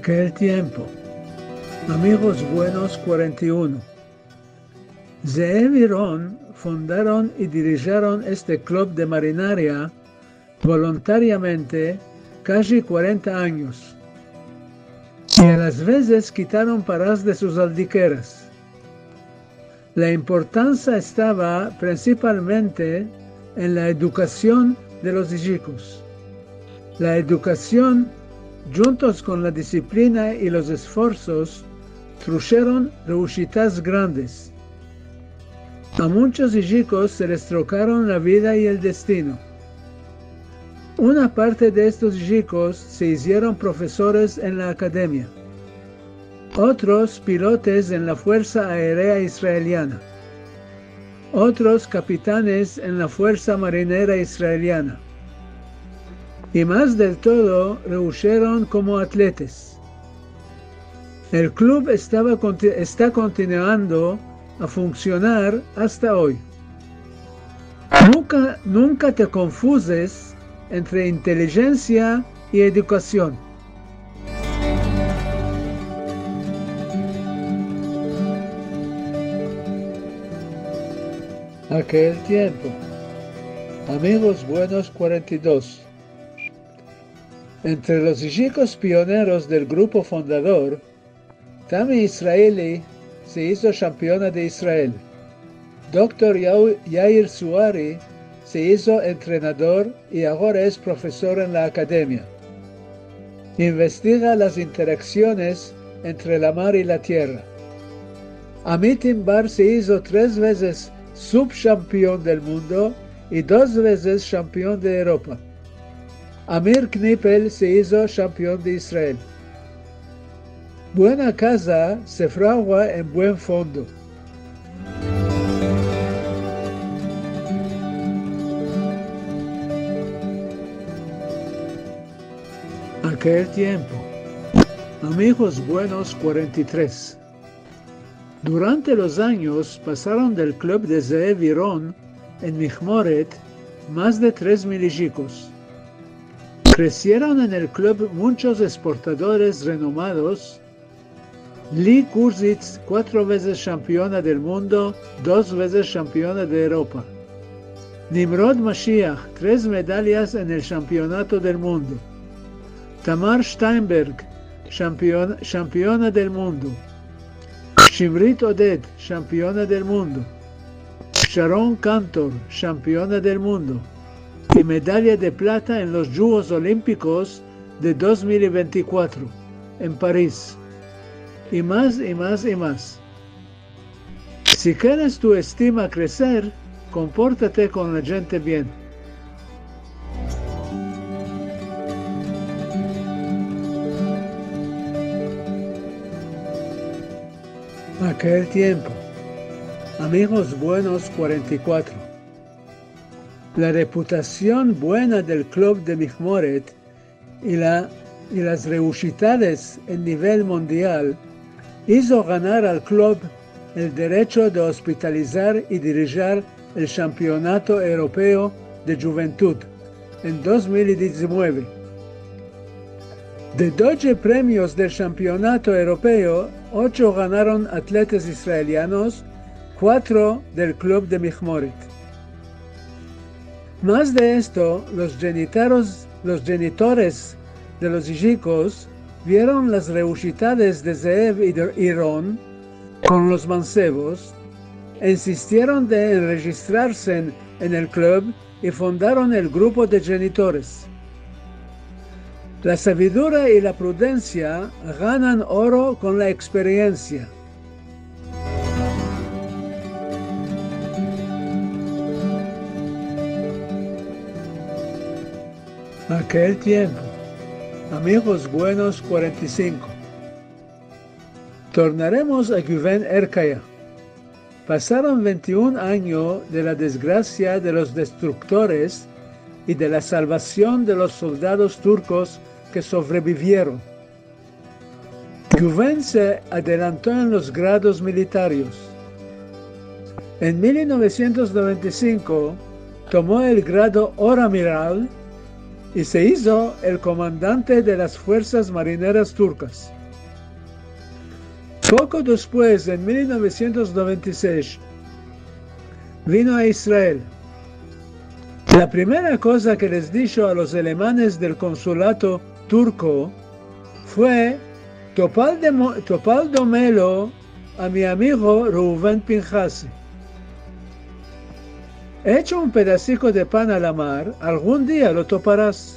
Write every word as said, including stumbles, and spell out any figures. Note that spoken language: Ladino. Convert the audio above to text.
Akel tiempo. Amigos buenos kuarenta i uno. Zeev i Ron fundaron i dirijaron este klub de marinaria voluntariamente kaji kuarenta anyos, i a las vezes kitaron paras de sus aldikeras. La importansia estava prinsipalmente en la edukasion de los ijikos. La edukasion, djuntos kon la disiplina i los esforsos, trusheron reushitas grandes. A munchos ijikos se les trokaron la vida i el destino. Una parte de estos ijikos se izieron profesores en la akademia. Otros pilotes en la Fuersa Aerea Israeliana. Otros kapitanes en la Fuersa Marinera Israeliana. I mas del todo, reusheron komo atletas. El klub estava konti-, esta kontinuando a funksionar asta oy. Nunka, nunka te konfuzes entre intelijensia i edukasion. Akel tiempo. Amigos buenos kuarenta i dos. Entre los ijikos pioneros del grupo fundador, Tami Israeli se izo shampiona de Israel. Doktor Yau-, Yair Suari se izo entrenador i agora es profesor en la akademia. Investiga las interaksiones entre la mar i la tierra. Amit Inbar se izo tres vezes subshampion del mundo i dos vezes shampion de Evropa. Amir Knipel se izo shampion de Israel. Buena kaza se fragua en buen fondo. Akel tiempo. Amigos buenos kuarenta i tres. Durante los anyos pasaron del klub de Zeev i Ron en Mihmoret mas de tres mil ijikos. Kresieron en el klub munchos esportadores renomados: Li Kurzitz, kuatro vezes shampiona del mundo, dos vezes shampiona de Evropa; Nimrod Mashiach, tres medalyas en el shempionato del mundo; Tamar Steinberg, shampion-, shampiona del mundo; Shimrit Oded, shampiona del mundo; Sharon Kantor, shampiona del mundo, i medalya de plata en los Djuegos Olimpikos de dos mil i vente i kuatro en Paris. I mas, i mas, i mas. Si keres tu estima kreser, komportate kon la djente bien. Akel tiempo. Amigos buenos kuarenta i kuatro. La reputasion buena del klub de Mihmoret i la, i las reushitades en nivel mundial izo ganar al klub el derecho de ospitalizar i dirijar el Shempionato Evropeo de Djuventud en dos mil i diezinueve. De dodje premios del Shempionato Evropeo, ocho ganaron atletas israelianos, kuatro del klub de Mihmoret. Mas de esto, los djenitaros, los djenitores de los ijikos vieron las reushitades de Zeev i de, i Ron kon los mansevos, insistieron de enrejistrarse en, en el klub i fundaron el grupo de djenitores. La savidura i la prudensia ganan oro kon la eksperiensia. Akel tiempo. Amigos buenos kuarenta i sinko. Tornaremos a Guven Erkaya. Pasaron vente i un anyo de la desgrasia de los destruktores i de la salvasion de los soldados turkos ke sovrevivieron. Guven se adelanto en los grados militarios. En mil novesientos noventa i sinko tomo el grado oramiral i se izo el komandante de las fuersas marineras turkas. Poko despues, en mil novesientos noventa i sesh, vino a Israel. La primera koza ke les disho a los alemanes del konsulado turko fue: "Topal demo-, topal domelo a mi amigo Reuven Pinhasi. Echa un pedasiko de pan a la mar, algun dia lo toparas."